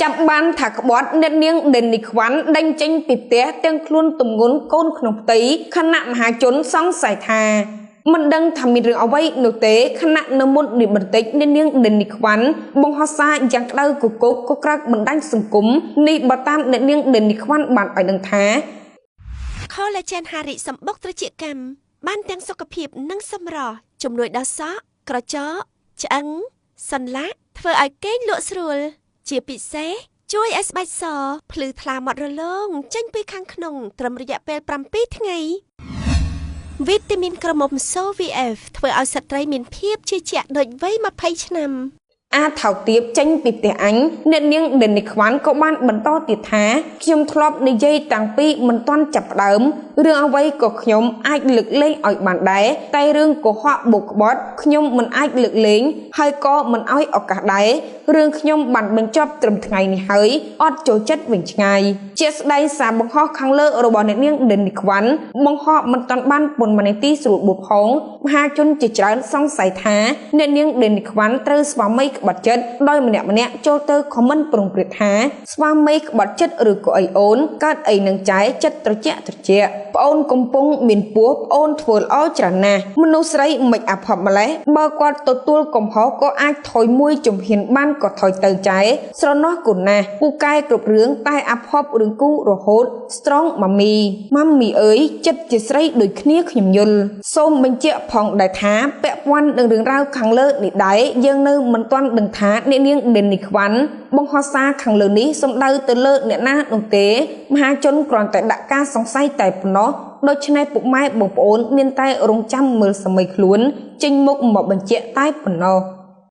ចាប់បានថាក្បត់អ្នកនាងដេននីខ្វាន់ដេញចេញពីផ្ទះទាំងខ្លួនទម្ងន់កូនក្នុងផ្ទៃខណៈមហាជនសង្ស័យថាមិនដឹងថាមានរឿងអ្វីនោះទេខណៈនៅមុននេះបន្តិចអ្នកនាងដេននីខ្វាន់បង្ហោះសារយ៉ាងក្តៅគគុកក៏ក្រើកបណ្ដាញសង្គមនេះបើតាមអ្នកនាងដេននីខ្វាន់បានឲ្យដឹងថា Collagen ហារិសម្បុកត្រចៀកកម្មបានទាំងសុខភាពនិងសម្រស់ជំនួយដល់សក់ក្រចកឆ្អឹងសន្លាក់ធ្វើឲ្យគេងលក់ស្រួលជាពិសេសជួយឲ្យស្បែកសភ្លឺថ្លាម៉ត់រលោងចេញពីខាងក្នុងត្រឹមរយៈពេល7ថ្ងៃវីតាមីនក្រមុំសូ VF ធ្វើឲ្យស្ត្រីមានភាពជឿជាក់ដូចវ័យ20ឆ្នាំ អាថោកទៀបចេញពីផ្ទះអញអ្នកនាងដេននីខ្វាន់ក៏បានបន្តទៀតថាខ្ញុំធ្លាប់និយាយតាំងពីមិនទាន់ចាប់ផ្ដើមរឿងអ្វីក៏ខ្ញុំអាចលើកលែងឲ្យបានដែរតែរឿងកុហកបោកក្បត់ខ្ញុំមិនអាចលើកលែងហើយក៏មិនឲ្យឱកាសដែររឿងខ្ញុំបានបញ្ចប់ត្រឹមថ្ងៃនេះហើយអត់ចូលចិត្តវិញឆ្ងាយជាស្ដែងសារបង្ហោះខាងលើរបស់អ្នកនាងដេននីខ្វាន់បង្ហោះមិនទាន់បានប៉ុន្មាននាទីស្រួលបួផងមហាជនជាច្រើនសង្ស័យថាអ្នកនាងដេននីខ្វាន់ត្រូវស្វាមីក្បត់ចិត្តដោយម្នាក់ម្នាក់ចូលទៅខមមិនប្រុងប្រៀបថាស្វាមីក្បត់ចិត្តឬក៏អីអូនកើតអីនឹងចែចិត្តត្រជាក់ត្រជាក់ប្អូនកំពុងមានពោះប្អូនធ្វើល្អច្រើនណាស់មនុស្សស្រីមិនអភ័ព្វម្លេះបើគាត់ទទួលកំហុសក៏អាចថយមួយជំហានបានក៏ថយទៅចែស្រណោះគុណណាស់ពូកែគ្រប់រឿងតែអភ័ព្វរឿងគូរហូត strong ម៉ាមីម៉ាមីអើយចិត្តជាស្រីដូចគ្នាខ្ញុំយល់សូមបញ្ជាក់ផងដែរថាពាក់ព័ន្ធនឹងរឿងរ៉ាវខាងលើនេះដែរយើងនៅមិនទាន់ដឹងថាអ្នកនាងដេននីខ្វាន់បង្ហោះសារខាងលើនេះសំដៅទៅលើអ្នកណានោះទេមហាជនគ្រាន់តែដាក់ការសង្ស័យតែប៉ុណ្ណោះដូច្នេះពុកម៉ែបងប្អូនមានតែរងចាំមើលសម័យខ្លួនចេញមុខមកបញ្ជាក់តែប៉ុណ្ណោះ។